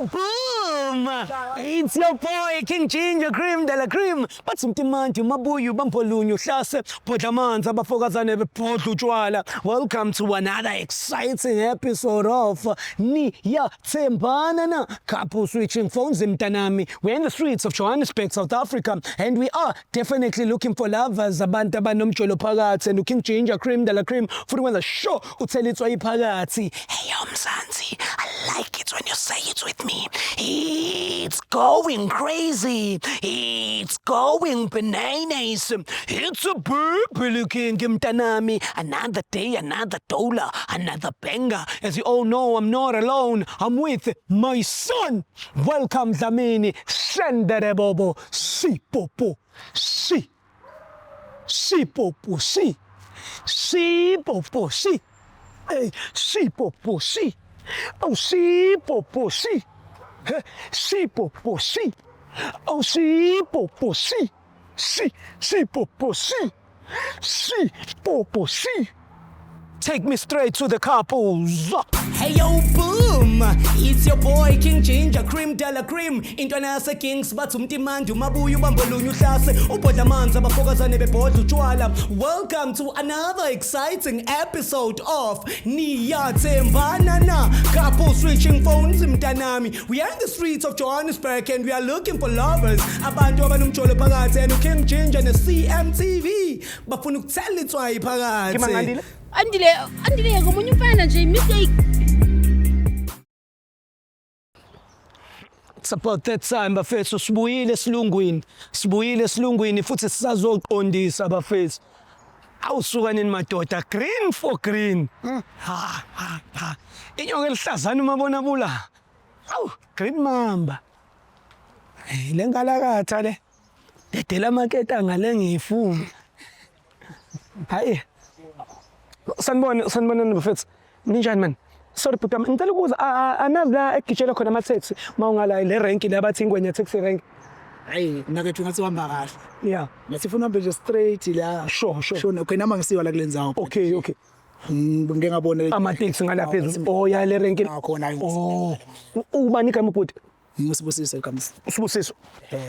Yo, boom! It's your boy King Ginger Cream de la Cream. Bathi mtimandi mabuyu bampolunye uhlase bhodla amanzi abafokazane bebhodla utshwala. Welcome to another exciting episode of Niyathembana Na. Couple switching phones mntanami. We're in the streets of Johannesburg, South Africa, and we are definitely looking for lovers, abantu abanomjolo phakathi, and uKing Ginger Cream de la Cream futhi wenza sure uthela itswayi phakathi. Hey yo Mzansi, I like it when you say it with me. It's going crazy. It's going bananas. It's a baby king mntanami. Another day, another dollar, another banger. As you all know, I'm not alone. I'm with my son. Welcome Dlamini. Shendere bobo. Si popo. Si. Si popo si. Si popo si. Hey, si popo si. Oh, si popo si. Si popo si. Oh, si popo si. Si, si popo si. Si popo si. Take me straight to the couples. Hey yo, boom! It's your boy King Ginger Cream de la Cream. Intwana yase Kings bathi umtimandi umabuya ubambolunye uhlase ubhodla amanzi abafokazane bebhodla utshwala. Welcome to another exciting episode of Niyathembana Na. Couple switching phones mntanami. We are in the streets of Johannesburg and we are looking for lovers. Abantu abanomjolo phakathi and uKing Ginger ne CMTV bafuna ukuthela itswayi phakathi. Ngimangandile. Andile, Andile ngomunye umfana nje mistake. It's about that time bafethu, sibuyile esilungwini, sibuyile esilungwini futhi sisazoqondisa bafethu. Awusuka nini madoda, green for green. Ha ha ha, inyoka elihlazana umabona bula. Awu, green mamba. Eh, le nkalakatha le dedela amaketanga le ngiyifuna. Hayi, sanibona, sanibonani bafethu, ninjani man? Sorry bhuti wami, ngicela ukubuza, anazi la ekugitshelwa khona ama-taxi uma ungala le renki la bathi Ingwenya taxi rank? Hayi mnakethu, ngathi uhamba kahle. Ngathi ufuna uhambe nje straight la. Sure. Sure, okay, nami angisiwa la kule ndzawo. Okay. Ngike ngabona Amateksi ngala phezulu. Oh ya, le renki. Ah, khona. Oh, ubani igama ubhuti? NguSibusiso igama. Sibusiso.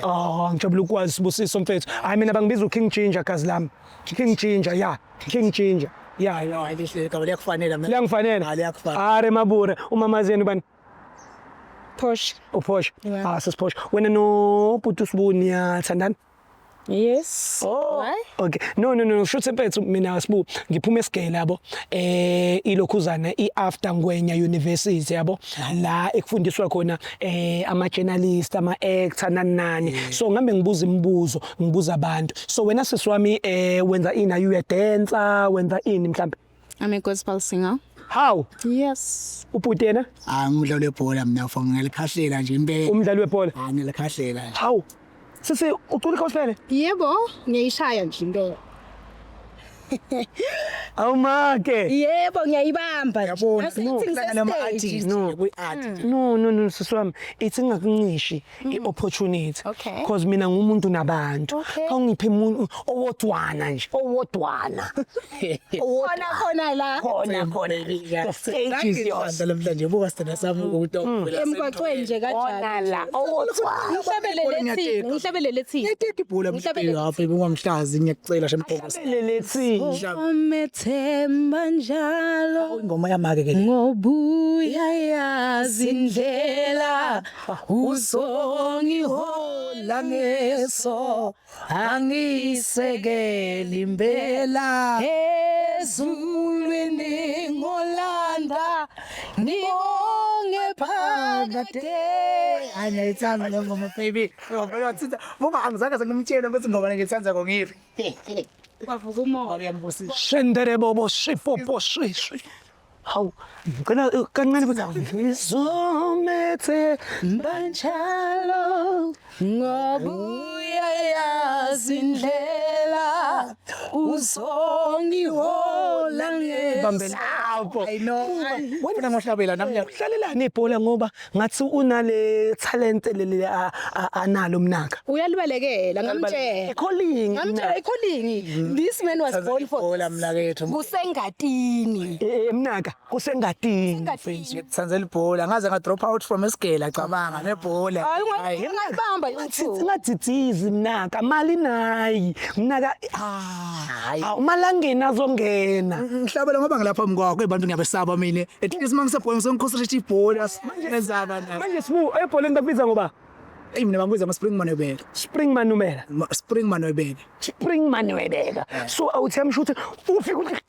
Oh, ngijabula ukwazi Sibusiso mfethu. Hayi, mina bangibiza uKing Ginger, gazi lami. King Ginger, ya. King Ginger. Ya. No, hayi, lihle igama, liyakufanela mina. Liyangifanela. Ah, liyakufanela. Are mabure, umama zenu bani? Posh. UPosh. Yeah. Ah, sisiPosh. Wena no bhuti uSibu niyathandana? Yes. Oh. Why? Okay. No. Shuthi mfethu mina Sibu ngiphuma esigele yabo. Ilokhuzana iAfter Ngwenya University yabo. La ekufundiswa khona ama journalist, ama actor nani nani. So ngambe ngibuza imibuzo, ngibuza abantu. So wena sisi wami wenza ini? Are you a dancer? Wenza ini mhlambe? I'm a gospel singer. How? Yes. Ubhuti yena? Ah, ngumdlali webhola mina, for ngiyalikhahlela nje impela. Umdlali webhola. Ah, ngiyalikhahlela nje. How? Sisi, ucula gospel? Yebo, ngiyayishaya nje into. Awumake. Yebo, ngiyayibamba. Yabona, Nase ngithi hlangana ngise-stage. nama-artist kwi-art. No, sisi wami, ithi ngingakuncishi i-opportunity. Because mina ngumuntu nabantu. Awungiphe umuntu owodwana nje, owodwana. Khona khona la. Khona khona. The stage is yours. Namhlanje buka sithanda sami ukuthi Emgwaqweni nje Khona kanjalo. la, owodwana. Ngihlabelele thini? Ngihlabelele thini? Ngiyateta ibhola Ngihlabelele. mfethu, ungangihlazi, ngiyakucela shempokosi. Lelethi. Umethemba njalo. Ingoma yamake ke le. Ngobuya yazi indlela uzongihola ngeso angisekeli impela ezulwini ngolanda ngibonge phakade. Hayi, ngiyayithanda le ngoma baby. Ngoma uyathinta. Buka, angizange sengimtshele ukuthi ingoma ngiyithanda ngongiphi. Kwavuka umoya. Uyambusisa. Shendere bobo shipopo shishi. Hawu, ngicela kancane futhi. Ngizomethe Banjalo ngobuya yazi indlela uzongihola ngeso. Bambela. Lapho. I know. Wena ngohlabela nami. Udlalelani ibhola ngoba ngathi unale talent leli analo mnaka. Uyalibalekela ngamtshela. Calling. Ngamtshela i-calling. This man was born for Ibhola mnakethu. Kusengatini. Mnaka kusengatini. Kusengatini. Ngithandzela ibhola ngaze nga drop out from esigela cabanga nebhola. Hayi ungayibamba YouTube. Singadzidzizi mnaka mali nayi mnaka ah Hayi. Malangeni azongena. Ngihlabela ngoba ngilapha mkwakho abantu ngiyabesaba mina. At least mangisebhola ngisengiconcentrate ibhola ngenzaba na. Manje sibu ebholeni bakubiza ngoba Eyi mina bangibiza ama Spring Manwebeka. Spring Manumela. Spring Manwebeka. Spring Manwebeka. So awuthi amsho ukuthi ufika uthi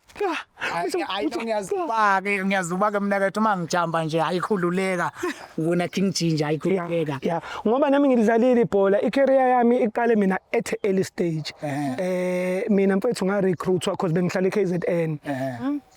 Hayi ngiyazibake ngiyazibake mina kethu uma ngijamba nje ayikhululeka. Wena King Ginger ayikhululeka. Yeah, ngoba nami ngilidlalile ibhola, i-career yami iqale mina at early stage. Mina mfethu nga recruitwa because bengihlala eKZN.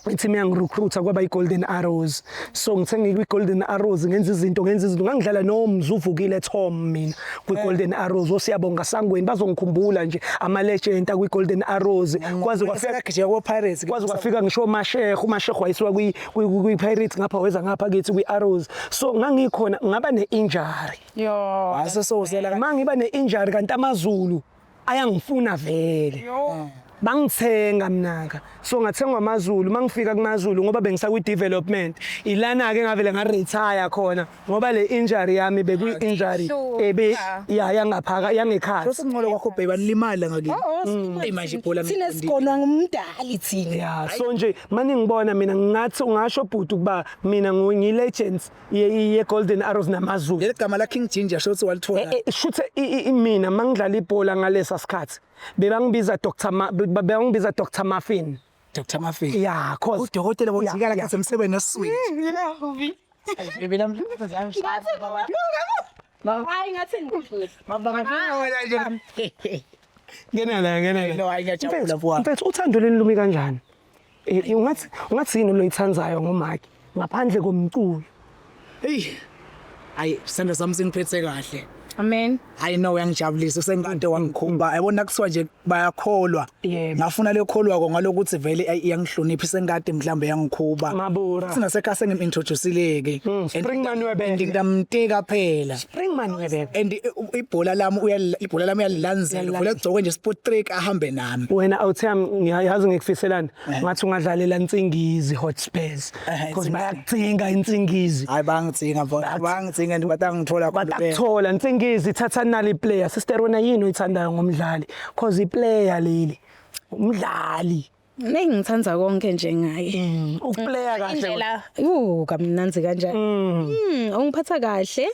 I-team yangirecruiter kwaba i-Golden Arrows. So ngithe ngikwi-Golden Arrows ngenza izinto ngenza izinto ngangidlala noMzuvukile Tom mina kwi-Golden Arrows osiyabonga Sangweni bazongikhumbula nje ama-legend akwi-Golden Arrows kwaze kwafika Gijima ko Pirates. Kwaze kwafika ngisho uMashego, uMashego wayisiwa kwi-Pirates ngapha weza ngapha kithi kwi-Arrows. So ngangikhona ngaba ne-injury. Yo. Wase sowusela Uma ngiba ne-injury kanti amaZulu ayangifuna vele. Bangithenga mnaka. So ngathengwa amaZulu, mangifika kumaZulu ngoba bengisakwi development. Ilana ke ngavele nga retire khona ngoba le injury yami bekuyi injury ebe ya yangaphaka yangekhaya. Sesingcolo kwakho baby anilimala ngakini. Oh, Eyi manje ibhola thina sigonwa ngumdali thina. Yeah, so nje manje ngibona mina ngathi ungasho bhuti ukuba mina ngiyi legends ye Golden Arrows namaZulu. Leli gama la King Ginger shothi walithola. Shuthe mina mangidlala ibhola ngalesa sikhathi bebangibiza Dr bebangibiza Dr Muffin. Dr Muffin. Yeah, cause Udokotela bojikala kasemsebeni neswini. Baby nami Hayi ngathi nje. Ngena la, ngena la. No, hayi ngiyajabula mfowethu. Mfethu uthando leni lumi kanjani? Ungathi yini loyithandayo ngomaki ngaphandle komculo? Hey. Hayi sithando sami singiphethe kahle. Amen. Hayi no uyangijabulisa usengikade wangikhumba. Yabona kuthiwa nje bayakholwa. Yebo. Ngafuna lekholwa ngalokuthi vele iyangihlonipha isengikade mhlambe yangikhuba. Mabura. Sinasekhaya sengimintroduceile ke. Spring Manwebeke. Ngidamteka phela. Spring Manwebeke. And ibhola lami ibhola lami uyalilandzela. Uvela kugcoke nje sport trick ahambe nami. Wena awuthami ngiyazi ngikufiselana ngathi ungadlalela Insingizi Hotspurs because bayakuthinga Insingizi. Hayi bangithinga mfowethu. Bangithinga nje batangithola Batakuthola Insingizi thatha nali player. Sister wena yini oyithandayo ngomdlali? Cause iplayer leli umdlali. Nengithanda konke nje ngaye. Ukuplaya kahle. Indlela kamnanzi kanjani. Ungiphatha kahle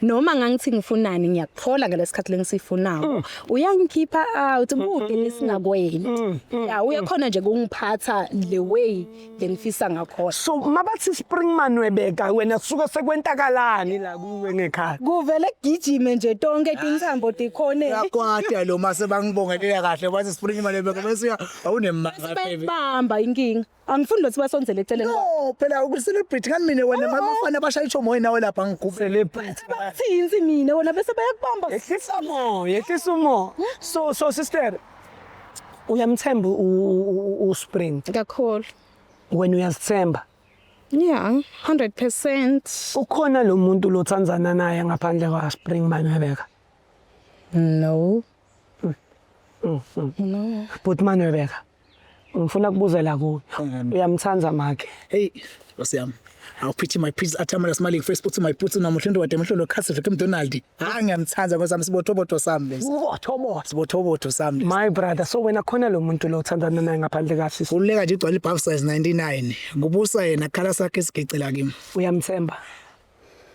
noma ngangithi ngifunani ngiyakuthola ngalesikhathi lengisifunayo. Uyangikhipha out kude lesingakwenti. Ya uyakhona nje ukungiphatha the way lengifisa ngakhona. So mabathi Spring Manwebeka wena suka sekwentakalani la kuwe ngekhaya. Kuvele kugijime nje tonke tintsambo tikhone. Uyakwata lo mase bangibongelela kahle bathi Spring Manwebeka bese awunemanga baby. Bamba inkinga. Angifuni lokuthi basondzele eceleni. No phela uku-celebrate ngani mina wena mabafana abashaya ichomo nawe lapha ngigubhe. Celebrate. Bathinsi mina wona bese bayakubamba. Yehlisa moya, yehlisa umoya. So sister uyamthemba uSpring. Kakhulu. Wena uyazithemba. Yeah, 100%. Ukhona lo muntu lothandzana naye ngaphandle kwa Spring Manwebeka? No. No. But Manwebeka ngifuna kubuzela kuwe. Uyamthanda makhe? Hey, Nkosi yami. I'll pity my peace athamela smiling face put my put namuhla wade emhlolo khathi Rick McDonald. Ha ngiyamthanda Nkosi yami sibothobotho sami lesi. Ubothobotho. Sibothobotho sami. My brother, so wena khona lo muntu lo othandana naye ngaphandle ka sisi. Kuleka nje igcwele ibhafu size 99. Kubusa yena khala sakhe sigicela kimi. Uyamthemba?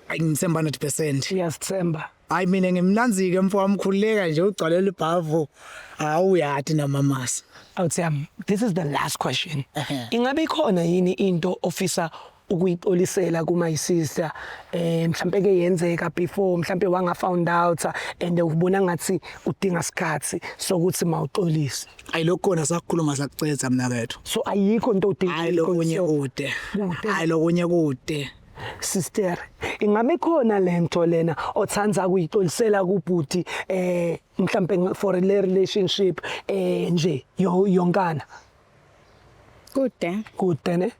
Ayi ngimthemba 100%. Uyazithemba? Hayi mina ngimnanzi ke mfo wami khululeka nje ugcwalele ibhavu. Awuyati namamasa. Awuthi this is the last question. Ingabe ikhona yini into ofisa ukuyixolisela kuma sister mhlambe ke yenzeka before mhlambe wanga found out and ubona ngathi udinga isikhathi sokuthi mawuxolise? Ayi lokhona sakukhuluma sakucetha mina kethu. So ayikho into odinga. Hayi lokunye kude. Hayi lokunye kude. Sister, ingabe khona lento lena othanza kuyixolisela kubhuti mhlambe for a relationship nje yonkana? Kude. Kude ne?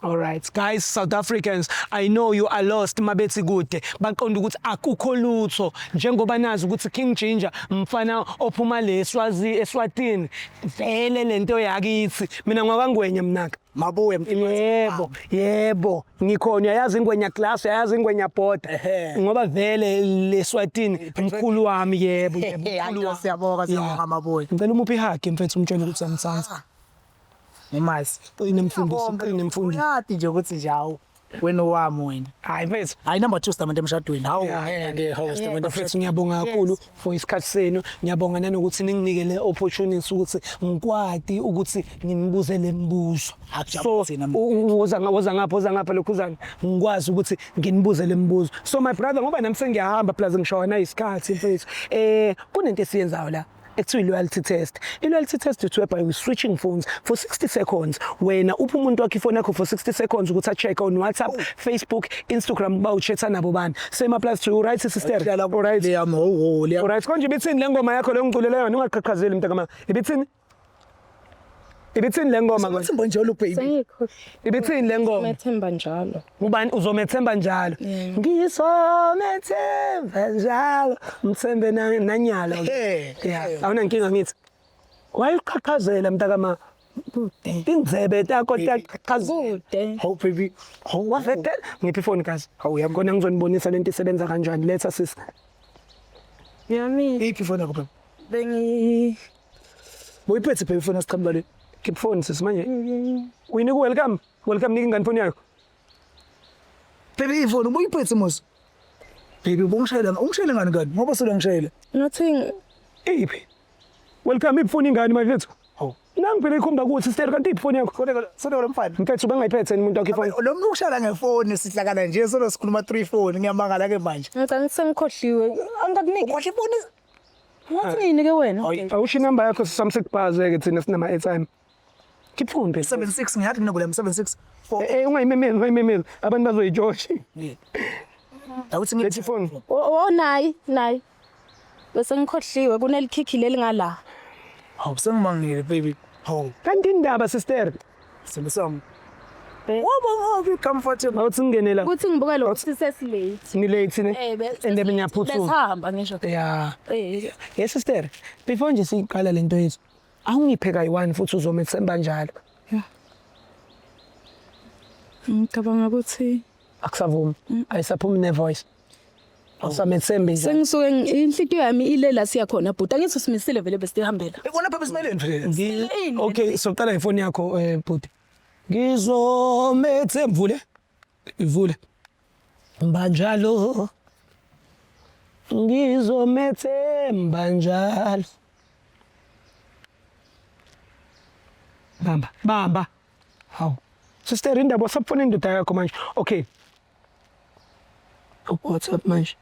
All right guys, South Africans, I know you are lost. Mabethi kude baqonda ukuthi akukho lutho, njengoba nazi ukuthi King Ginger mfana ophuma le Swazi, eSwatini, vele lento yakithi. Mina ngwakangwenya mnaka. Mabuye. Yebo, yebo, ngikhona. Uyayazi ingwenya class, uyayazi ingwenya border. Ngoba vele leSwatini mkhulu wami, yebo, yebo, mkhulu wami. Siyabonga, siyabonga Mabuye. Ngicela umuphi ihug, mfethu, umtshele ukuthi angithanda. Ngimazi. Qine mfundisi, qine mfundisi. Uyati nje ukuthi nje hawu, wena owami wena. Hayi mfethu. Hayi, number 2 stamende emshadweni. Hawu. Yeah. Hawu, stamende. Bafethu, ngiyabonga kakhulu for isikhathi senu. Ngiyabonga nanokuthi ninginike le opportunity ukuthi ngikwati ukuthi nginibuze le mibuzo. Akujabule So thina. woza ngapha, woza ngapha lokhuzana, ngikwazi ukuthi nginibuze le mibuzo. So my brother, ngoba nami sengiyahamba, plus ngishawa nayisikhathi mfethu. Kunento esiyenzayo la ekuthiwa i-loyalty test. I-loyalty test is whereby we switching phones for 60 seconds. Wena upha umuntu wakho ifoni yakho for 60 seconds ukuthi a-check on WhatsApp, Facebook, Instagram, kuba uchatha nabo bani. Same applies to you, right sister? All right. Leyami, ho leya. All right, konje ibithini le ngoma yakho le ngiculele yona? Ungaqhaqhazeli mntakama. Ibithini? Ibithini le ngoma konje? Themba njalo, baby. Sengikho. Ibithini le ngoma? Methemba njalo. Ubani uzomethemba njalo? Ngizomethemba njalo. Mthembe nanyalo. Yeah, awunankinga ngithi. Wayiqhaqhazela mntakama. Tindzebe takho tiyaqhaqhazela. Kude. Hawu baby. Hawu wavete, ngiphi ifoni kazi. Hawu yami. Kona ngizonibonisa lento isebenza kanjani. Letha sis. Yami Iphi ifoni yakho, baby? bengi Boyiphethe baby ifoni esiqhamuka le. Keep phone sis manje. Uyinika welcome. Welcome, nika ingane ifoni yakho. Baby, ifoni ubuyiphethe mos. Baby, ubungishayela, ungishayele ngani kani? Ngoba solo ngishayele. Ngathi Iphi? Welcome, ifoni ingane manje. Hawu. Nangi phela ikhomba kuthi sister, kanti ifoni yakho. Solo solo lo mfana. Mfethu, bangayiphethe umuntu wakho ifoni. Lo muntu ukushayela ngefoni sihlakana nje solo sikhuluma 3 phone, ngiyamangala ke manje. Ngicela, sengikhohliwe. Angakuniki. Ukhohle ifoni? Ngathi ngiyinike wena. Awusho inamba yakho sisamsikubhaze ke thina sinama airtime. Keep phone phela. 76 ngiyathi mina kule 76 4. Ungayimemeli, ungayimemeli. Abantu bazoyijosha. Awuthi Lethi ngithi phone. Oh, nayi, nayi. Bese ngikhohliwe kunelikhikhi lelingala. Hawu, sengimangile baby. Hawu. Kanti indaba sister. Sengisam. Waba ngabi comfortable. Awuthi ngingenela. Kuthi ngibuka lo sisesilate. Ni late ne? Eh. And then ngiyaphuthuma. Besihamba ngisho. Yeah. Eh. Yes sister, before nje siqala lento yethu, awungiphe kayi-one futhi uzomethemba njalo. Ngicabanga ukuthi Akusavumi. Ayisaphumi ne-voice. Awusamethembi njalo. Sengisuke inhlitiyo yami ile la siya khona bhuti. Angithi simisile vele, besihambela. Ikona phela simeleni phela. Okay, so qala ifoni yakho bhuti. Ngizomethemba, vule. Ivule. Mbanjalo. Ngizomethemba njalo. Bamba, bamba. Hawu. Sister, indaba usafuna indoda yakho manje. Okay. WhatsApp manje.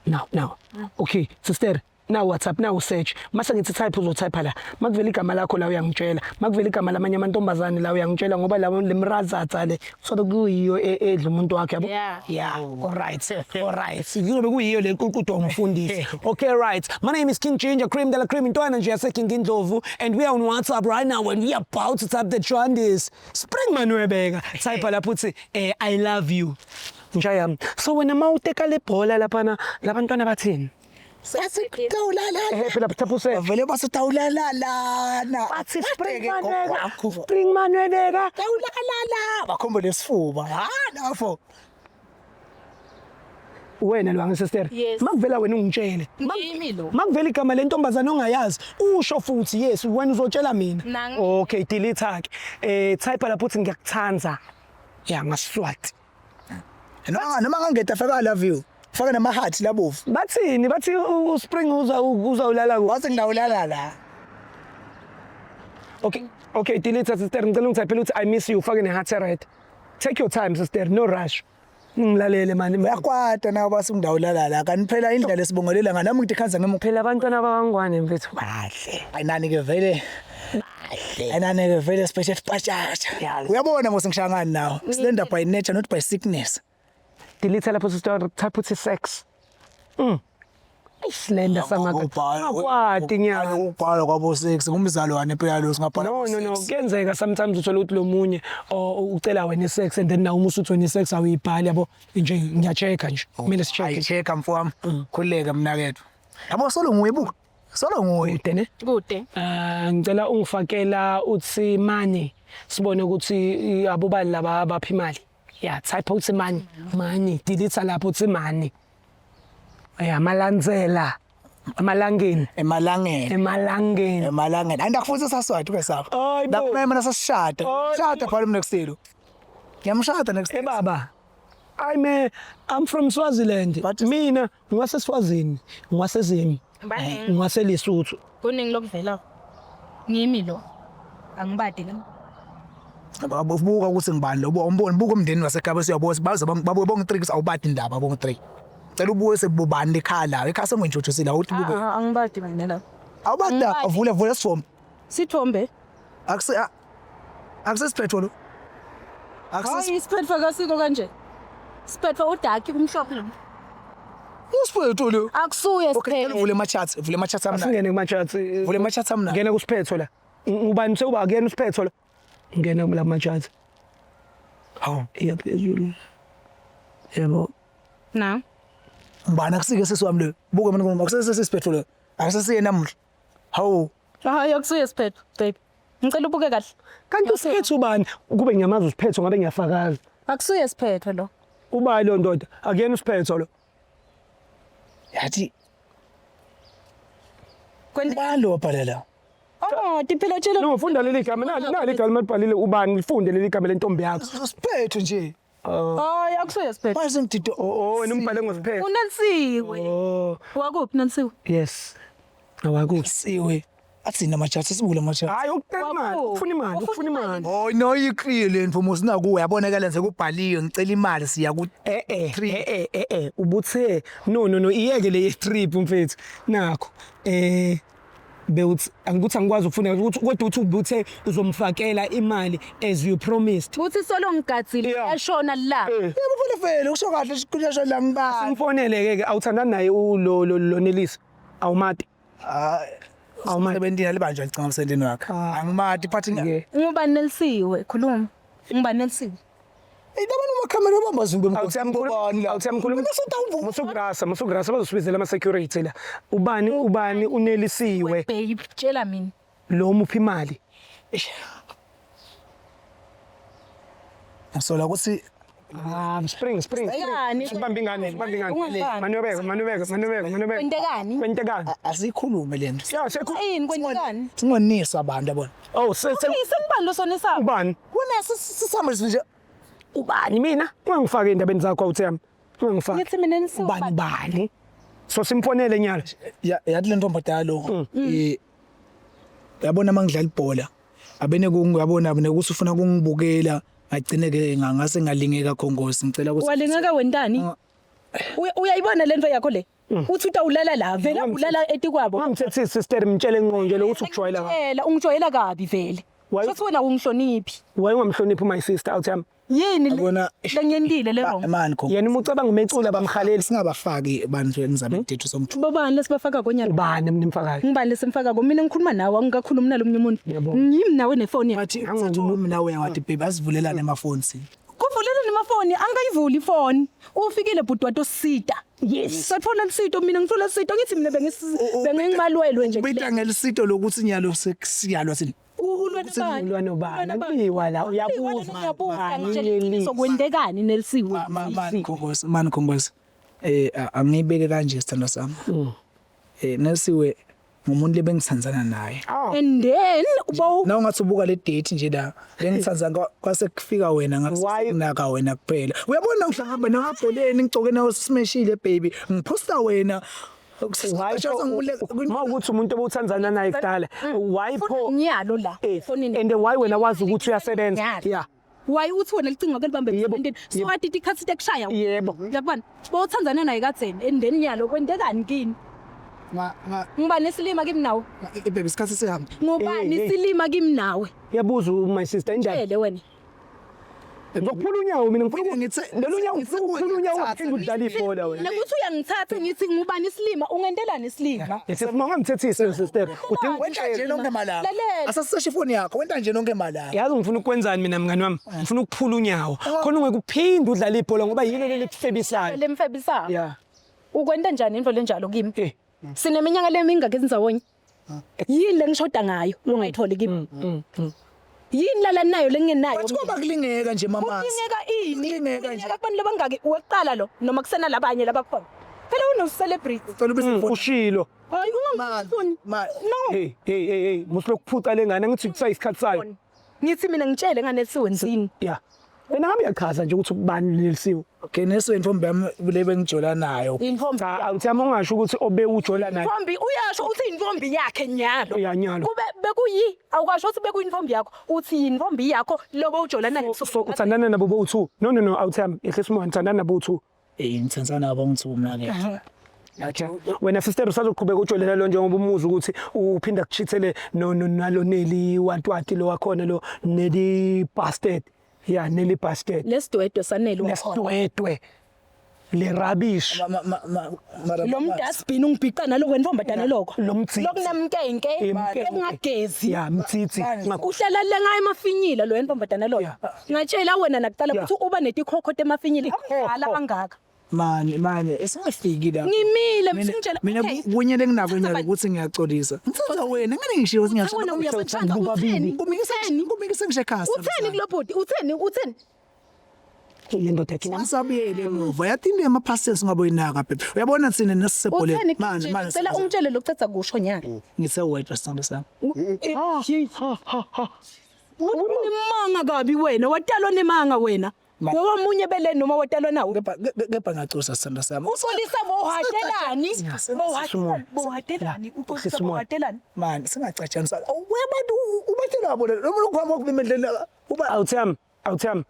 Now, now. Okay, sister. Now WhatsApp, now search. Mase ngithi type, uzotype la. Makuvela igama lakho la uyangitshela. Makuvela igama lamanye amantombazane la uyangitshela, ngoba la lemrazatha le sobe kuyiyo edla umuntu wakhe, yabo. Yeah. Yeah, all right. All right. Kuzobe kuyiyo le ququdo umfundisi. Okay, right. My name is King Ginger Cream de la Cream, intwana nje yase King Indlovu, and we are on WhatsApp right now and we are about to type the trendis. Spring Manwebeka. Type lapho uthi I love you. Njayami. So wena mawuteka le bhola laphana labantwana bathini? Sasitawulala. Phela taphuse. Vele basitawulalana. Bathi Spring Manwebeka. Spring Manwebeka. Tawulalala. Bakhombe lesifuba. Ha lapho. Wena lo sister. Yes. Makuvela wena ungitshele. Ngimi lo. Makuvela igama lentombazane ongayazi, usho futhi yes, wena uzotshela mina. Okay, delete ke. Type lapho uthi ngiyakuthanda. Ya ngaswati. Noma ngangeta faka I love you. Faka nama heart labovu. Bathini? Bathi uSpring uza ulala ku. Wathi ngidawulala la. Okay, okay, delete sister, ngicela ungithaphele uthi I miss you, ufake ne heart red. Take your time sister, no rush. Ngilalele mani. Uyakwata nawe, bathi ngidawulala la. Kanti phela indlela esibongelela ngani nami ngithi khanza ngemu. Phela abantwana bakangwane mfethu bahle. Ayinani ke vele. Ayinani ke vele special patshatsha. Yeah. Uyabona mos ngishaya ngani nawe. Slender by nature, not by sickness. Delete lapho sister, type uthi sex. Islender samaka. Akwati nyalo. Ukubhala kwabo sex ngumzalwane phela lo singabhala. No no no kuyenzeka sometimes uthola ukuthi lo munye ucela wena isex and then nawe uma usuthi wena isex awuyibhali yabo nje ngiya-check-a nje kumele si-check. Ayi-check mfowami. Khululeka mnakethu. Yabo solo nguye buka. Solo nguye. Kude ne? Kude. Ah ngicela ungifakela uthi money sibone ukuthi abobani laba abapha imali. Yeah, type uthi money. Money, delete lapho uthi money. Yeah, malandzela. Emalangeni. Emalangeni. Emalangeni. Emalangeni. Andakufuthi saswati ke sapho. Hayi bo. Ndakumema nasasishada. Hayi Shada phela mina kusilo. Ngiyamshada next. Eh baba. I'm from Swaziland. But- Mina ngiwaseswazini, ngiwasezimi, Baningi. ngiwaseLesotho. Kuningi lokuvela. Ngimi lo. Angibadi la. Buka ukuthi ngibani lo umboni buka umndeni wasekhaya bese uyabuka baze babuye bonke 3 ukuthi awubadi indaba bonke 3. Cela ubuye sebubani lekhaya la ekhaya sengiyinjojosile awuthi buke. Ah, angibadi mina la. Awubadi Angibadi. avule vule sifombe. Sithombe. Akuse akusesiphetho lo. Akuse Hayi isiphetho kasiko kanje. Siphetho udaki umhlophe lo. usiphetho lo. Akusuye Okay, cela siphetho. uvule ama charts, vule ama charts amna. Asingene kuma charts. Vule ama charts amna. Ngena kusiphetho la. Ubani sewuba kuyena usiphetho la. Ngena kula ma charts. Hawu. Iya phezulu. Yebo. Na. Ngibani akusike sisi wami lo. Buka mina ngoma akusese sisiphetho lo. Akusesiye namuhla. Hawu. Hayi akusuye siphetho babe. Ngicela ubuke kahle. Kanti usiphetho ubani? Kube ngiyamazi usiphetho ngabe ngiyafakaza. Akusuye siphetho lo. Ubani lo ndoda? Akuyena usiphetho lo. Yathi Kwente ubani lo wabhala la? Oh, tiphela tshela. No, funda leli gama. Nali nali igama elibhalile ubani lifunde leli gama lentombi yakho. Siphetho nje. Hayi akusuye siphetho. Manje sengidide Oh, wena umbhale ngosiphetho. Unansiwe. Oh, Wakuphi nansiwe? yes. Awakuphi? siwe. Athina ama charts sibule ama charts. Hayi ukucela imali, ufuna imali, ufuna imali. Oh no iclear le mfumo sinakuwe yabona lenze kubhaliwe ngicela imali siya ku Eh eh eh eh eh ubuthe no no no iyeke le trip mfethu. Nakho eh bewuthi angikuthi angikwazi ukufunda ukuthi kodwa uthi ubuthe uzomfakela imali as you promised. Uthi solo ngigadzile Yeah. yashona la. Eh. Yebo vele vele usho kahle sikhulesha la ngibani. Simfonele ke ke awuthandani naye ulo lo Lonelisa. Awumati. Hayi Awumati. Sebentini libanjwa licinga emsendeni wakhe. Angimati but Yeah. Ngubani Nelsiwe khuluma. Ngubani Nelsiwe? Eh laba namakhamera abamba zimbe Awuthi awuthi Musugrasa, musugrasa bazosibizela ama security la. Ubani ubani unelisiwe Babe tshela mina. lo muphi imali. Ngisola ukuthi Ah, spring spring. Ngani? Sibambe ingane, sibambe ingane. Ungangibambi. Manubeka, manubeka, manubeka, manubeka. Kwentekani? Kwentekani? asikhulume lento. Ya, sekhu. Yini kwentekani? Singonisa abantu yabona. Oh, se se Sengibani lo sonisa? ubani? Wena sisihamba nje Ubani mina? Ungangifaki endabeni zakho awuthi yami. Ungangifaki. Ngithi mina Nelsiwe. Ubani ubani? So simfonele nyalo. Ya yathi le ntombazana lo eh yabona mangidlala ibhola abene kungiyabona abene ukuthi ufuna kungibukela ngagcine ke ngase ngalingeka khongosi ngicela ukuthi Walingeka wentani? Uyayibona lento yakho le? Uthi utawulala la vele ulala etikwabo. Ungangithethisi sister mtshele ngqonje lo ukuthi ukujwayela kabi. Ngitshela ungijwayela kabi vele. Futhi wena ungihloniphi. Why ungamhloniphi my sister awuthi yami? Yini Yabona lengiyentile le wrong? mani khongosi Yena uma ucabanga umecula bamhaleli singabafaki abantu emizameni tethu somthu Bobani lesibafaka konyalo? ubani nimfakayo? Ngibani lesimfaka ko mina ngikhuluma nawe angikakhulumi nalomunye umuntu. Yebo. Ngimi nawe nefoni yakho. bathi sathi nawe wathi baby asivulelane amafoni sini Kuvulele nemafoni angikayivuli ifoni. Ufikile bhuti watosita. Yes. Sathola lisito mina ngithola lisito ngithi mina bengingimalwelwe nje. Ubita ngelisito lokuthi nyalo sekusiyalwa sini Ulwa nobani? Ulwa nobani? Akuyiwa la uyabuza. Uyabuza ngitshela sokwentekani Nelsiwe. mani khongosi mani khongosi eh angiyibeke kanje sithando sami eh Nelsiwe ngumuntu lebengithandzana naye Ah, And then ubo na ungathi ubuka le date nje la bengithandza kwase kufika wena Why- ngakunaka wena kuphela uyabona ngihlangana nangabholeni ngigcoke nawe smashile baby ngiphosta wena Why ma ukuthi umuntu obuthandzana naye kudala why pho nyalo la Eh, efonini. and why wena wazi ukuthi uyasebenza Nyalo. yeah Why uthi wena licingo ke libambe Yebo, emsebentini so yebo. wathi ikhathi tekushaya Yebo. uyabona bowuthandzana naye kadzeni and then nyalo kwentekani kini nga nga ngibani esilima kimi nawe baby isikhathi sihamba ngubani Hey, hey. isilima kimi nawe yabuza my sister injani tshele wena Ngizokuphula unyawo mina ngifuna lolu nyawo ngithe ngifuna ukuphula unyawo uyangithatha. uphinde udlale ibhola wena. Nekuthi uyangithatha ngithi ngubani isilima ungentelani isilima? Sisi ungamthethisi sister. Udinga Wenta nje nonke malanga. Lalela. Asasiseshe ifoni yakho, wenta nje nonke malanga. Yazi ngifuna ukwenzani mina mngani wami? Ngifuna ukuphula unyawo. Khona ungeke uphinde udlale ibhola ngoba yilo leli kufebisayo. Lemfebisayo. Yeah. Ukwenta njani into lenjalo kimi? Eh. Sineminyaka lemingaki ezindzawonye? Yini lengishoda ngayo longayitholi kimi? Yini lala nayo lengingenayo? Bathi kwaba kulingeka nje mama. Kulingeka ini? Kulingeka nje. Kulingeka kubantu labangaki weqala lo noma kusena labanye labakhona. Phela uno celebrity. Cela ube sefoni. Ushilo. Hayi ungangifuni. Ma No. Hey hey hey hey, musilokuphuca lengane ngithi kusayisikhathi sayo. Ngithi mina ngitshele nganelisiwe wenzini. Yeah. Wena ngabe uyachaza nje ukuthi ubani lelisiwe. Okay, neso intombi yami le bengijola nayo. Intombi. Cha, awuthami ungasho ukuthi obe ujola naye. Intombi uyasho uthi intombi yakhe nyalo. Ya, nyalo. Kube bekuyi awukasho ukuthi bekuyintombi yakho uthi yintombi yakho lobo ujola naye. So uthandana nabo bowu2. No no no, awuthami. Ehlisa umoya ngithandana nabo bowu2. Eh ngithandana nabo ngithu mina ke. Okay. Wena sister usazoqhubeka ujolela lo njengoba umuzi ukuthi uphinda kuchithele no no nalo Nelly wantwati lo wakhona lo Nelly bastard. Yeah, Nelly bastard. Lesidwedwe sanele wakhona. Lesidwedwe. Le rubbish. Ma ma ma mara Lo mdustbin ungibhiqa naloko wentombazane lokho. Lo mtsitsi. Lokunamnkenke, Imkenke. lokungagezi. Yeah, mtsitsi. Uhlala lenga emafinyila lo wentombazane loyo. Ngatshela wena nakuqala Yeah. ukuthi uba netikhokho temafinyila akudala kangaka. Mani mani esingafiki la. Ngimile Mina msingitshela. mina Okay. kunye lenginako nyalo ukuthi ngiyaxolisa. Ngithatha wena ngane ngishiwo ukuthi Wena ngiyaxolisa. uyabathanda Bobabili. utheni? Kumikisa kumikisa ngishe ekhaya. Utheni kulobhodi? Utheni? Utheni? Le ndoda yakhe nami. Asabuyele emuva. Yathi into yama-parcels ungaboyinaka bebe. Uyabona thina nasisebholeni. Utheni? Manje manje Cela ungitshele lokucetha kusho nyalo. ngithe wedwa sithando sami. Ha ha ha. Unemanga kabi wena, watalwa nemanga wena. Ma- Wowamunye bele noma watalwa nawo. Kepha kepha ngaxolisa sithando sami. Uxolisa bohatelani? Sisimoya. Bohatelani? Uxolisa Sisimoya. bohatelani? Mani singacatshaniswa. Uyabantu ubatshela bona noma ukuhamba kubimendlela uba Awuthami, awuthami.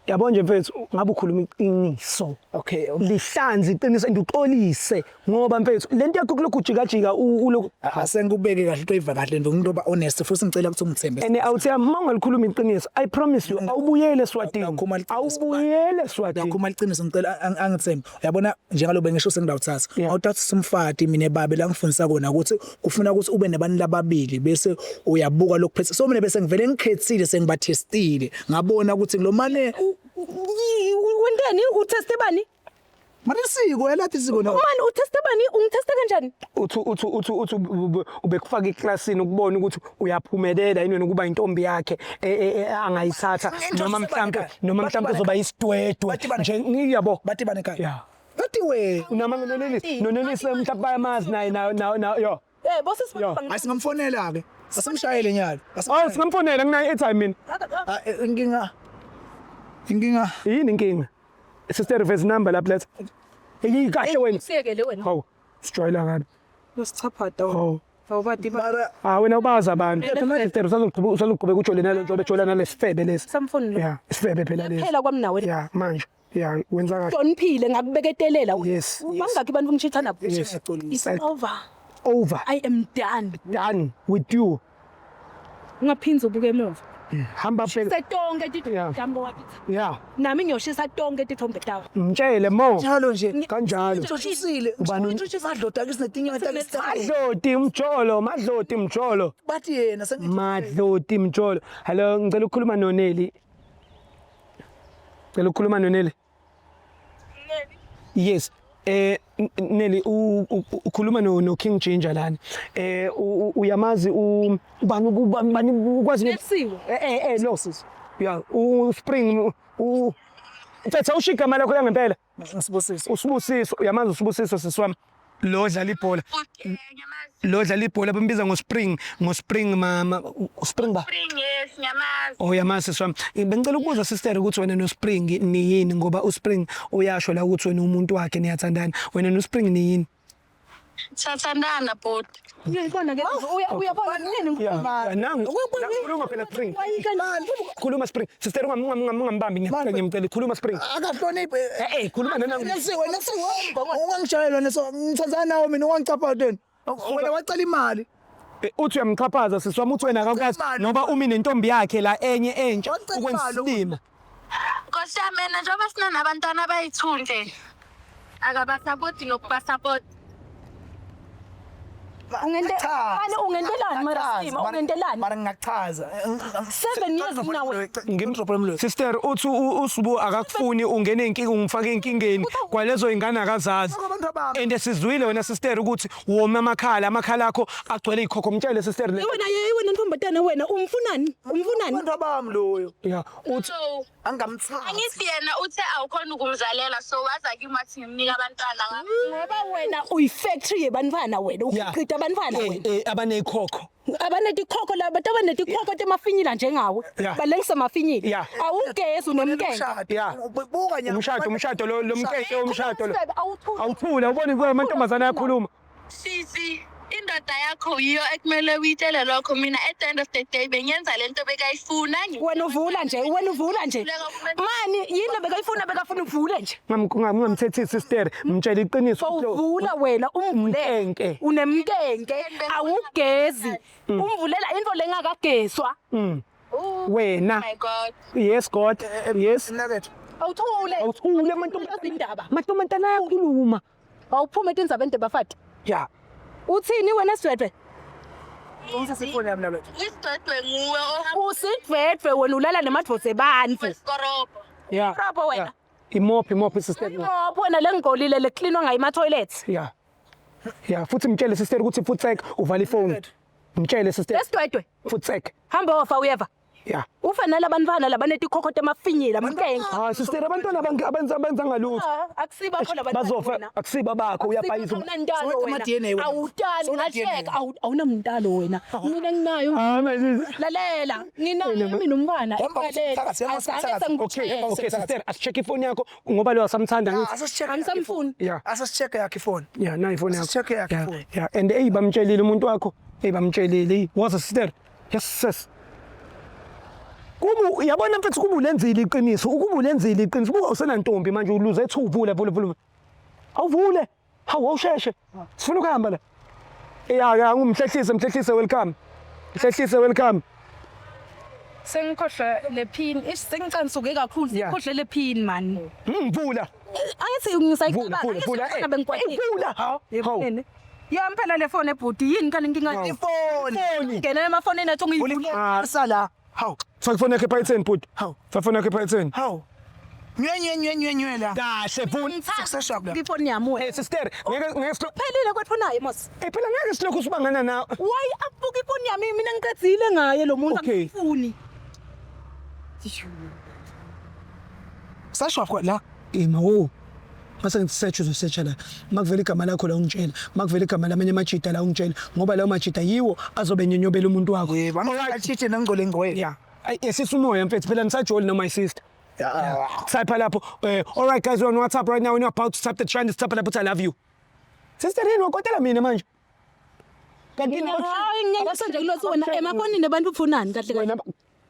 Yabo nje mfethu ngabe ukhuluma iqiniso. Okay. Lihlanze iqiniso and uxolise ngoba mfethu lento yakho kulokhu ujikajika ulokhu Asengikubeke kahle into oyiva kahle nje umuntu oba honest futhi ngicela ukuthi ungithembe. and awuthami uma ungalikhuluma iqiniso I promise you awubuyele Eswatini. Uyakhuluma iqiniso. Awubuyele Eswatini. Uyakhuluma iqiniso ngicela angithembe. Uyabona njengalobe ngisho sengidawuthatha. Yeah. Awuthatha umfati mina babe la ngifundisa kona ukuthi kufuna ukuthi ube nabantu lababili bese uyabuka lokuphethe. So mina bese ngivele ngikhethile sengibathestile ngabona ukuthi lo mane Wenteni? Utheste bani? manje isiko yalathi isiko na. Mani utheste bani? Ungitheste kanjani? Uthi uthi uthi uthi ubekufaka eklasini ukubona ukuthi uyaphumelela yini wena ukuba intombi yakhe angayithatha noma mhlambe noma mhlambe uzoba isidwedwe Bathi bane- nje ngiyabo. Bathi bane ekhaya. Yeah. Bathi we. Unama nonelisi nonelisi mhlawumbe bayamazi naye nayo yo. Eh bosisi Yo. Asingamfonela ke. Asimshayele nyalo. Oh singamfonela nginayo airtime mina. Ah, inkinga. Inkinga. Yini inkinga? Sister reverse number lapha letha. Hey kahle wena. Usiyekele wena. Hawu sijwayela kabi. Losichaphata Hawu. Awubati ba. Mara Ah wena ubazi abantu. Sister usazoqhubeka usazoqhubeka ujole nalo njengoba ejola nalesifebe lesi. Samfoni lo. Yeah, isifebe phela lesi. Phela kwami nawe. Yeah, manje. Yeah, wenza kahle. Hloniphile ngakubeketelela wena. Yes, yes. Bangaki abantu ngishitha nabo? Yes. It's over. Over. I am done. Done with you. Ungaphindzi ubuke emuva. Hamba phela. Setonke Yeah. tithombe wakithi. Yeah. Nami ngiyoshisa tonke tithombe tawo. Mtshele mo. njalo nje. Kanjalo. Usile. Ubani- Umadloda ke sinetinyawo Madloti mjolo, madloti mjolo. Bathi yena sengithi Madloti mjolo. Hello, ngicela ukukhuluma noNeli. Ngicela ukukhuluma noNeli. Yes. Nelly ukhuluma no King Ginger lana. Uyamazi ubani ubani ukwazi Nelsiwe. Lo sisi. Yeah, u Spring u Mfethu awusho igama lakho langempela. Ngisibusiso. Usibusiso, uyamazi usibusiso sisi wami. Lo dlala ibhola. Okay, ngiyamazi. Lo dlala ibhola bambiza ngoSpring, ngoSpring mama, uSpring ba. Spring, yes, ngiyamazi. Oh uyamazi sisi wami. Bengicela ukubuza sister ukuthi wena noSpring niyini ngoba uSpring uyasho la ukuthi wena umuntu wakhe niyathandana. Wena noSpring niyini? Siyathandana bhuti. Ngiyibona ke uyabona nini Yeah, nangu. Khuluma phela Spring. Khuluma Spring. Sister ungambambi ngiyacela ngiyamcela khuluma Spring. Akahloniphi. Khuluma nana. Nesiwe nesiwe. Ungangishayela neso ngithandana nawe mina ungangicapha tena. Wena wacela imali. Uthi uyamxhaphaza sisi wami uthi wena akakwazi Imali. noba umi nentombi yakhe la enye entsha Wacela imali. ukwensilima. Nkosi yami, yena njengoba sinanabantwana abayi-two nje, akabasapoti nokubasapoti. Cha. Mani ungentelani mara Ngingachaza, Sima ungentelani? Mara ngingachaza. 7 years nawe. Ngimdrophe Sister, uthi uSibu akakufuni, ungene inkinga, ungifake enkingeni kwalezo ingane akazazi. Abantu abami. And sizwile wena sister ukuthi wome amakhala, amakhala akho agcwele ikhokho. Mtshele sister le. Wena ye wena ntombazana wena, umfunani? Umfunani? Abantu abami loyo. Ya, uthi So Angamthathi. angithi yena uthe awukhona ukumzalela, so waza kimi wathi ngimnika abantwana. Ngoba wena uyi-factory yebantwana wena, ukhiqita abantwana wena. Abaneyikhokho. Abanetikhokho laba, bantu abanetikhokho temafinyila njengawe. Balengisa mafinyila. Awugezi, unomkenge. Umshado. Yeah. Buka nyana. Umshado, umshado lo, lo mkeke, umshado lo. Awuthule. Awuthule, ubone kuba amantombazana ayakhuluma. Sisi, indoda yakho yiyo ekumele uyitshele lokho. Mina at the end of the day bengenza lento bekayifuna. Wena uvula nje, wena uvula nje. Mani yini lo bekayifuna? Bekafuna uvule nje. Ungamthethisi sister, mtshele iqiniso. Uvula wena, umvulele. Umnkenke. Unemnkenke, awugezi. Umvulela into lengakageswa. Wena. My God. Yes God, yes. Mnakethu. Awuthule. Awuthule amantombazana. Indaba. Amantombazana ayakhuluma. Awuphume etindzabeni tebafati. Ya. Uthini wena sidwedwe? Ungisasifoni yami nalotho. Isidwedwe nguwe ohamba Usidwedwe wena, ulala nemadvodza ebantfu. wesikorobho. Ya. Proper wena. Imophi, imophi sister? Imopho wena lengigolile leklinwa ngayo ema-toilet. Ya, futhi mtshele sister ukuthi futsek, uvala ifoni. Mtshele sister. Lesidwedwe. Futsek. Hamba wafa, uyeva. Ya. Ufa nalabantwana labanetikhokho temafinyila, mnkenke. Ah sister, abantwana abenza ngalutho. Ah, akusibo labantwana. Bazofa, akusiba bakho, uyabhayisa. Awunantalo Sowetha wena. ama-DNA wena. Awutali Sowetha ngasheka, DNA. awunamntalo wena. Mina nginayo. Ah manje. Lalela, nginayo mina umntwana. Hamba Lalela. umthakathi, hamba Azange umthakathi. Okay, sengikutshele. okay sister, asicheck ifoni yakho ngoba lo asamthanda ngithi. Asasicheck. Angisamfuni. Ya. Asasicheck yakhe ifoni. Ya, nayi ifoni yakho. Asicheck yakhe Ya, ifoni. ya, and hey, bamtshelile umuntu wakho. Hey, bamtshelile. Woza sister. Yes sis. Kubu yabona mfethu, kuba ulenzile iqiniso, ukuba ulenzile iqiniso, buka usenantombi manje, uluze ethi uvule, vule, vule. Awuvule. Hawu, awusheshe. Sifuna ukuhamba la. Ya ya, ngumhlehlise, mhlehlise, welcome. Mhlehlise, welcome. Sengikhohlwe le pin. Ish, sengicansuke kakhulu. Yeah. Ngikhohlwe le pin man. Vula. Angithi Vula, ngisayicabanga. vula, vula. Eh, vula. Hawu. Yami phela le phone ebhuti, yini kanti inkinga? Ifoni. Foni. Ngena emafonini athi ungiyivule. Sala. Hawu. Faka ifoni yakho ephaketheni bhuti. Hawu. Faka ifoni yakho ephaketheni. Hawu. Nywe nywe nywe nywe nywe la. Kahle, vula. Success yakho la. Ifoni yami wena. Eh sister, ngeke ngeke silo Phelile kwethu naye mos. Eh phela ngeke silokhu sibangana nawe. Why abuka ifoni yami? Mina ngiqedzile ngaye lo muntu. Okay. Angifuni. Sasho la. Ima wo. Mase ngisearch, uzosearcha la. Makuvela igama lakho la ungitshela. Makuvela igama lamanye amajita la ungitshela, ngoba lawo majita yiwo azobe nyenyobela umuntu wakho. Yebo, angachithe nangcole ngcwele. Yeah. Ay, esisa umoya mfethu, phela nisajoli no my sister. Yeah. Type lapho. All right guys, we're on WhatsApp right now. We're about to type the trend. Type lapho, I love you. Sister, yini wakotela mina manje? Kanti Hayi, ngiyangisa nje kulothi wena emafonini abantu ufunani kahle kahle? Wena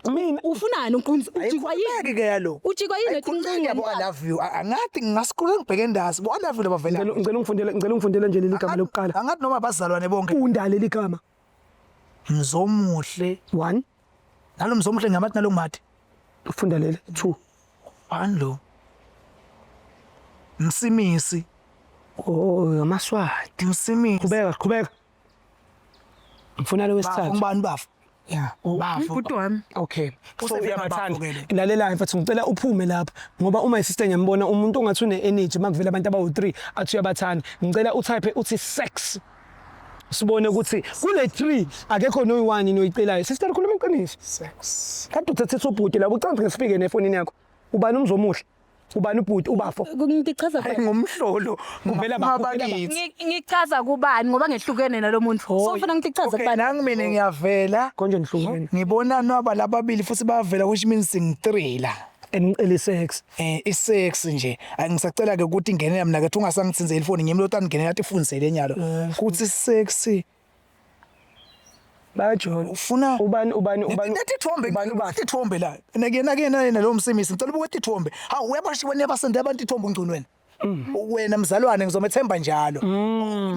mina Ufunani? Ujikwa yini? Ayikhulumeki ke yalo. Ujikwa yini? Ayikhulumeki yabo, I love you. Angathi ngingasikhuluma ngibheke endasi. Bo I love you labavela. Ngicela ungifundele nje leli gama lokuqala. Angathi noma bazalwane bonke. Funda leli gama. Mzomuhle. 1. Nalo mzomuhle ngamathi nalo ngamathi. Funda leli 2. Bani lo? Msimisi. Oh, amaswati. Msimisi. Qhubeka, qhubeka. Ngifuna lo Bafo wesithathu. ngubani bafo? Yeah. Bafo. Ubhuti wami. Okay. So Usevela uyabathanda. bafo ke Lalela mfethu, ngicela uphume lapha ngoba uma isister ngiyambona umuntu ongathi une energy makuvela abantu abawu3 athi uyabathanda. Ngicela utype uthi sex. Sibone ukuthi kule 3 akekho noyi1 noyicelayo. Sister, khuluma iqiniso. Sex. Kade uthethe ubhuti la, ucanga ngesifike nefonini yakho. Ubani umzomuhle? Ubani ubhuti, ubafo? Ngichaza Ngumhlolo. Kuvela ba- kuvela ba- Ngabakithi. Ngichaza kubani ngoba ngehlukene nalo muntu? So ufuna ngichaze Okay, kubani? nangi mina ngiyavela. Konje nihlukene. Ngibona naba lababili futhi bayavela, which means sing3 la. And ngicela sex. Isex nje angisacela ke ukuthi ingenela mina ke, ungasangithinzeli ifoni, ngimi lo tangingenela athi ifundzele nyalo kuthi sex. Bayajola. Ufuna Ubani, ubani, ubani? Netithombe. Ubani ubani? Tithombe la, nakena kena yena lo msimisi, ngicela ubuke tithombe. Hawu, uyabashiya wena, yabasende abantu ithombe ungcono wena. Wena mzalwane ngizomethemba njalo.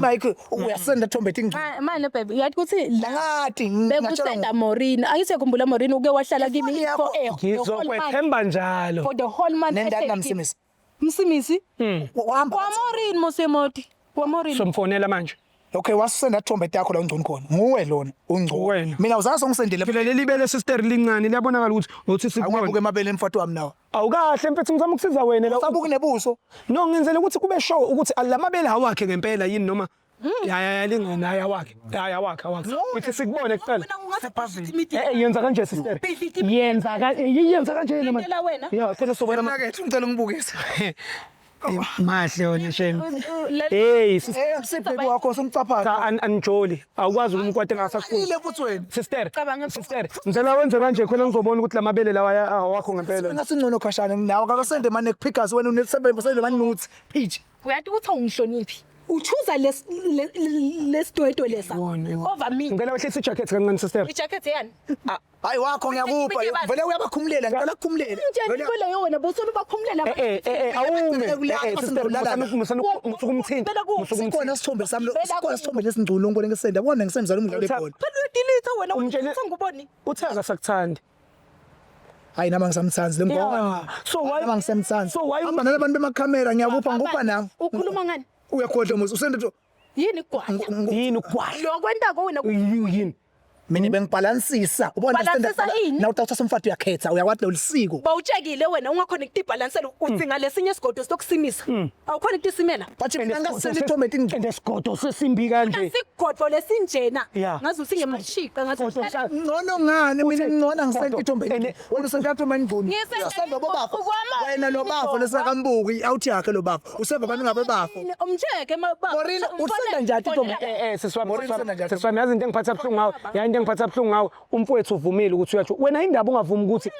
Mike uyasenda thombe tingci. Manje baby uyathi ukuthi la Ngathi ngatshelwa bekusenda Maureen angisiyakhumbula Maureen uke wahlala kimi Ifoni yakho- for a the whole month. Ngizokwethemba njalo. For the whole month. Nendani ehleli naMsimisi? kimi. Msimisi? Wahamba. Kwa Maureen Mosemoti. Kwa Maureen. Somfonela manje. Okay, wasenda thombe takho la ungcono khona. Nguwe lona ungcono. Uwena. Mina uzange songisendele. Phela leli bele sister lincane liyabonakala ukuthi uthi Awungabuke sikubona. emabeleni mfati wami nawe. Awukahle mfethu ngizama ukusiza wena la. Usabuke nebuso. No ngenzela ukuthi kube sure ukuthi lamabele awakhe ngempela yini noma ya ya ya lingena hayi awakhe. Hayi awakhe awakhe. Uthi sikubone kuqala. Eh yenza kanje sister. Yenza kanje yenza kanje yena man. Ngentela wena. Ya phela sobona ma. Mnakethu ngicela ungibukise. Mahle wena shame. Hey sister Eh ngisebheki wakho somcapha. anjoli awukwazi ukumkwata engasakufuni. Ile futhi wena. Sister, Cabanga- sister, ngicela wenze kanje khona ngizobona ukuthi lamabele lawa awakho ngempela. Ngasingcono khashana nawe akasende mane pickers wena une 7% mane notes page. Uyathi ukuthi awungihloniphi. Uchuza lesidwedwe lesa. Over me. Ngicela wehlise ijacket kancane sister. Ijacket yani. Hayi wakho ngiyakupha vele uyabakhumulela ngicela kukhumulela. Njani kuleyo wena bosolo bakhumulela. Eh eh eh awume. Eh sister, musukumthinta. Musukumthinta. Sikhona isithombe sami sikhona isithombe lesingculo ngibone ngisenda bona ngisemzala umdlalo webhola. Phela uyadelete wena Umtshele- senguboni. Uthe akasakuthandi. Hayi nama ngisamthanzi lemgomo. Yeah. So why Nama ngisemthanzi. So why Hamba nalabantu bemakhamera ngiyakupha ngikupha nawe. Ukhuluma ngani? Uyakhodla mos usende Yini gwala? yini ugwala? Lokwentako wena Yini? mina bengibhalansisa ubona Balansisa ini? na uthatha umfati uyakhetha uyakwati lo lisiko. bawutshekile wena ungakhona ukutibhalansela udzinga lesinye isigodo sokusimisa. Awukhona ukutisimela. But mina ngasenda ithombe tingculo. And esigodo sesimbi kanje. Asigodo lesinjena. Yeah. Ngaze usingemashiqa ngaze. Sigodo sa- Ngcono ngani mina ngcono ngisenda ithombe. Ene- Wena usenda ithombe engcuni. Ngisenda Usenda bobafo. Ukwama- Wena lo bafo lesakambuki out yakhe lo bafo. Useva abantu ngabe bafo. Umtsheke ma Maureen, usenda njani ithombe? Eh eh sisi wami Maureen sisi wami usenda njani? sisi wami yazi into engiphatha buhlungu ngawe yazi into engiphatha buhlungu ngawe umfowethu uvumile ukuthi uyatsho wena indaba ungavumi ukuthi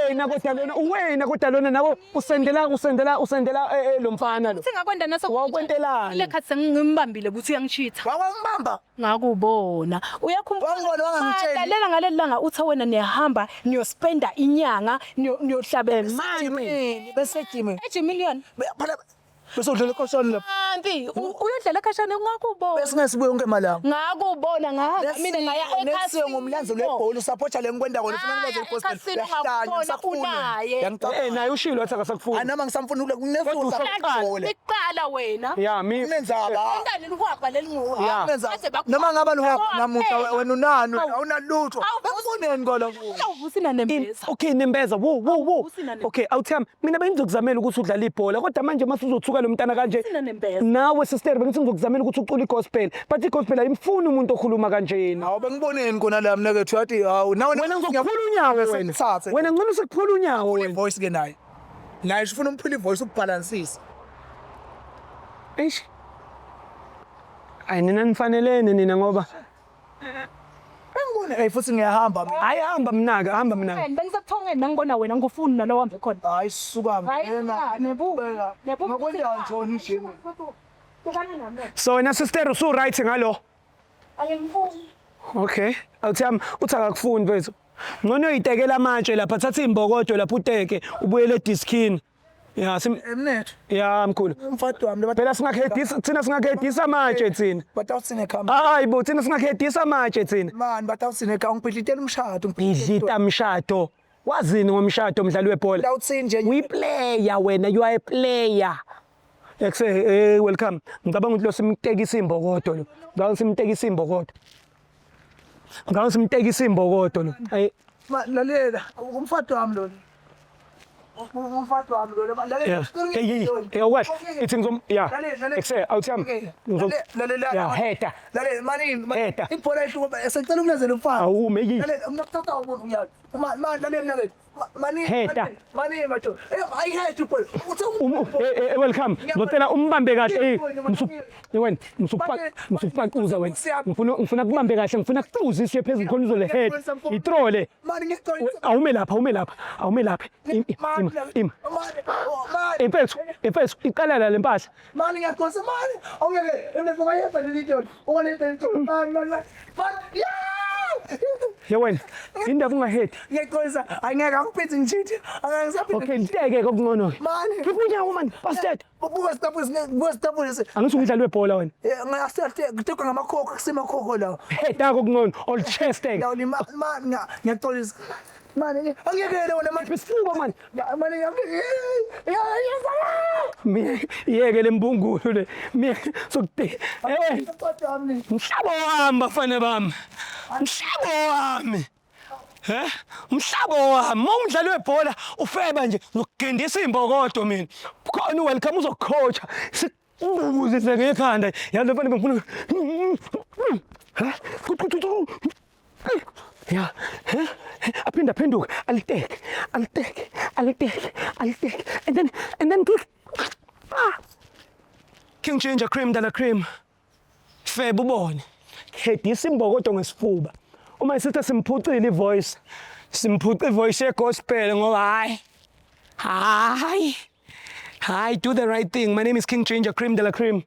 wena kodwa lona wena kodwa lona nawe usendela usendela usendela lo mfana lo Singakwenda naso. Wawukwentelani? Le khathi sengimbambile ukuthi uyangishitha. Wawangibamba. Ngakubona. Uyakhumbula? Wangibona, wangangitsheli. Lalela ngaleli langa uthe wena niyahamba niyospenda inyanga niyohlabela. Manje bese jime. Ejimillion. Phela bese udlela ekhosana lapha. Ampi uyodlela khashana ngakubona. Bese ngesibuye yonke malanga. Ngakubona ngahamba mina ngaya Next year ngomlandzo lwebhola usupporta le ngikwenda kona ufuna ngilenze Ngaya igospel. ekhasini ungakubona unaye. Eh naye ushilo wathi akasakufuni Anama ngisamfuna ule Kodwa kunefuza usaqala. Iqala wena. ya mi Kunenzaba. Entani lihwabha lelinguwe. Ya. Baze baku- Noma ngaba lihwabha namuhla wena unani awunalutho. Awu, Bekuboneni kola. Awuvusi nanembeza. Okay nembeza wo wo wo Usina nembeza. okay awuthami mina bengizokuzamela ukuthi udlale ibhola kodwa manje mase uzothuka lo mntana kanje Usina nembeza. nawe sister bengithi ngizokuzamela ukuthi ucule igospel but igospel ayimfuni umuntu okhuluma kanjena Hawu bengiboneni kona la mina kethu yathi hawu nawe wena ngizokuphula unyawo wena Sithathe. wena ngcono sekuphula unyawo wena voice ke naye. Naye ufuna umphila ivoice ukubalansisa. Eish. Ayi nina nifanelene nina ngoba Bengibone hey futhi ngiyahamba mina. hayi hamba mnaka hamba mnaka. Bengisebuthongeni nangibona wena ngufuni nalo uhambe khona. Hayi suka Hayi, suka, nebu. Nebu. Ngakwenza njani nje? Bukana nami. So wena sister usu right ngalo. Angimfuni. Okay. Awuthami uthi akakufuni mfethu. Ngcono uyitekela amatshe lapha thatha imbokodo lapha uteke ubuyele ediskini. Ya sim Emnethu ya mkhulu. umfati wami lo Phela singakhedisa thina singakhedisa amatshe thina. batawuthina ekhamba. Hayi bo thina singakhedisa amatshe thina. Man batawuthina ekhaya ngibhidlitela umshado Bhidlita mshado. Wazini ngomshado mdlali webhola? Batawuthini nje Uyiplayer wena you are a player. Ekse hey welcome. Ngicabanga ukuthi lo simtekisa imbokodo lo. Ngicabanga simtekisa imbokodo. Ngicabanga simtekisa imbokodo lo. Hayi Ma lalela umfati wami lo. Umfati wami lo lalela. yeah. Hey hey hey awukahle. Ithi ngizom yeah. Ekse awuthami. Ngizom Lalela. Yeah, heta. Lalela mani Heta. ibhola ihluka sengicela ukulezela umfana. Awume yi. Lalela ngiyakuthatha umuntu uyazi. Ma lalela lalela. Mani Heta. mani mato. Eh ayiheta ibhola. Uthe Eh welcome. Ngizocela umbambe kahle. Eh msu wena msupaquza wena. Ngifuna kubambe kahle ngifuna kuxuziswe phezulu khona uzole head. Itrole. Mani ngiyacela. Awume lapha awume lapha awume lapha. Ima ima. Mani. Mfethu mfethu iqala la lempahla. Mani ngiyaxolisa mani. Awungeke emne ungayenza le nto. Ungalenza le nto. Mani mani. Mani. Yeah! Ye wena, indaba ungahedi. Ngiyaxolisa, angeke angiphethe ngitshithe. Angeke ngisaphinde. Okay, liteke kokungcono ke. Mani. Khipha unyawo man, bastard. Buka sitapule, buka sitapule. Angithi umdlali webhola wena. Ngiyasiteka ngamakhokho, kusemakhokho lawo. Heda kokungcono, all chest ke. Lawo man, ngiyaxolisa. Mani, angiyekele wena mani. Isifuba man. Mani, Mina yeke lembungulu le. Mina sokute. Eh, mhlaba wami bafana bami. Mhlaba wami. He? Mhlaba wami, uma umdlali webhola ufeba nje ngokugendisa imbokodo mina. Khona welcome uzokucoacha. Sikubuzise ngekhanda. Yazi mfana bengifuna. Ha? Ya. He? Aphinda phenduka, aliteke, aliteke, aliteke, aliteke. And then kick. Ah. King Ginger Cream de la Cream. Feba ubone. Hedisa imbokodo ngesifuba. Uma isithi simphucile ivoice. Simphuce ivoice yegospel ngoba hayi. Hayi. Hi, do the right thing. My name is King Ginger Cream de la Cream.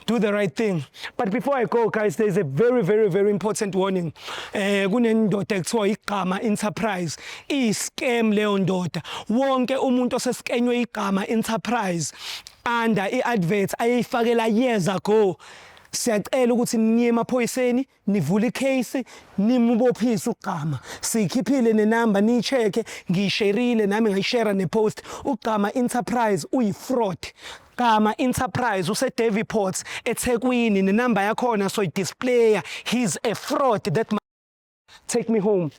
Do the right thing. But before I go, guys, there's a very, very, very important warning. Eh, kunendoda ekuthiwa igama Enterprise. I-scam leyo ndoda. Wonke umuntu oseskenywe igama Enterprise under i-advert ayifakela years ago. Siyacela ukuthi niye emaphoyiseni nivule icase nimubophise ugama. Sikhiphile nenamba niyicheck, ngiyisherile nami ngayishare nepost. Ugama Enterprise uyi-fraud. Gama Enterprise use Daveyport eThekwini, nenamba yakhona so displaya. He's a fraud, that take me home.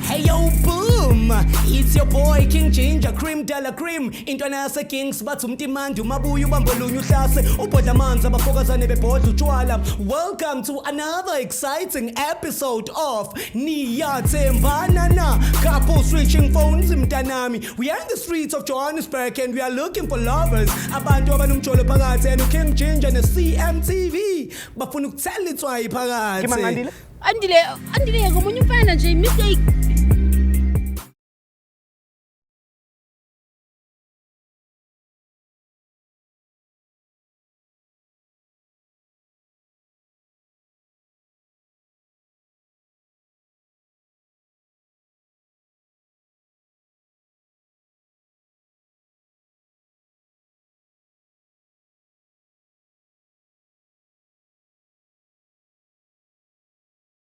Hey yo boom, it's your boy King Ginger Cream de la Cream, intwana yase Kings bathi umtimandi umabuya ubambolunye uhlase ubhodla amanzi abafokazane bebhodla utshwala. Welcome to another exciting episode of Niyathembana Na, couple switching phones mntanami. We are in the streets of Johannesburg and we are looking for lovers, abantu abanomjolo phakathi, and King Ginger ne CMTV bafuna ukuthela itswayi phakathi. Andile, Andile, ngomunye umfana nje mistake.